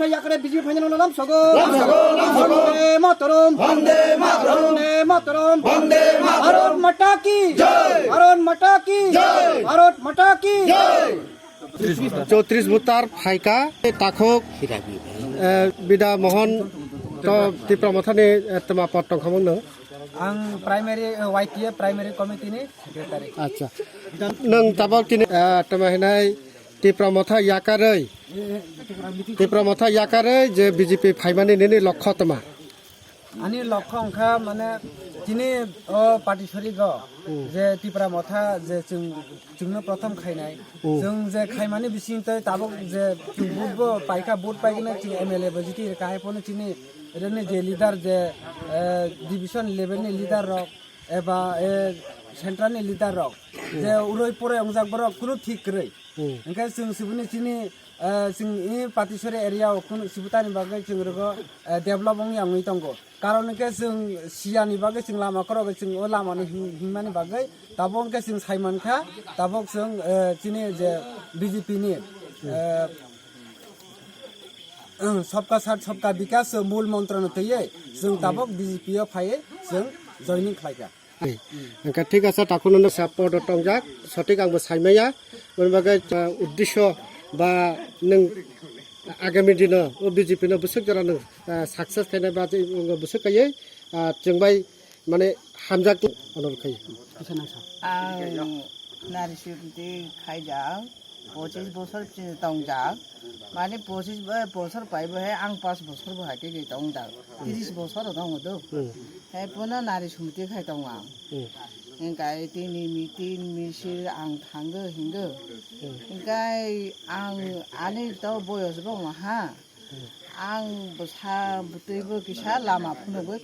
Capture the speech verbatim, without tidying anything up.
Yakre B J P phainani ulo lamsogo. Lamsogo, lamsogo. Vande Mataram. Vande Mataram. Vande Mataram. Vande Mataram. Bharat Mata ki. Jai. Bharat Mata ki. Jai. Bharat Mata ki. Jai. Chowtris voter phaika, takhuk, eh, Bida Mohan to Tipra Mothani, eh, twma pot tongkhamung no. Ang primary, eh, Y T A primary committee ni secretary. Acha. Nwng tabok tini, eh, twma hinai Tipra Motha yakarwi, Tipra Motha yakarwi je B J P phaimani nini lokho twma? Ani lokho wngkha mane tini o party sorigo je Tipra Motha je chwng, chwngno prothom khainai. Chwng je khaimani bising tei tabok je chwng vote bo paikha, vote paikhe chwng M L A bo jiti kahai phano chini reni je leader je, eh, division level ni leader rok eba, eh, central ni leader rok je uroi poroi wngjak borok kunu thik kwrwi. Hwnkhe chwng siboni chini, eh, chwng i Patisori area o kunu sibutani bagwi chwng rogo, eh, develop wngya wngwi tongo. Karon hwnkhe chwng siyani bagwi chwng lama khoro chwng o lamani him-, himnani bagwi tabok hwnkhe chwng saimankha, tabok chwng, eh, chini je B J P ni, eh, Sabka Saath Sabka Vikas mul mantra no twiwi chwng tabok B J P o phaiwi chwng joining khlaikha. Hwnkhe thik asa, takhuk no support o tongjak, sothik ang bo saimaya. Boni bagwi, uh, uddesho ba nwng agami dino o B J P no bwswk jora nwng, uh, success khaina ba tei nwng bwswk khaiwi, uh, chwng bai mane hamjak onorok khai. Ang nari sibdi khaijak, pochis bosor chini tongjak. Mane pochis bo-, bosor pai bo hai ang pas bosor bo hai khe tongjak. Tris bosor tongo do. Hmm. Hai pono nari sumti khai tongo ang. Hmm. Hingkai tini meeting misil ang thango hingo. Hmm. Hingkai ang ani to boyos bo maha. Hmm. Ang bwsa bwtwi bo kisa lama phunugwi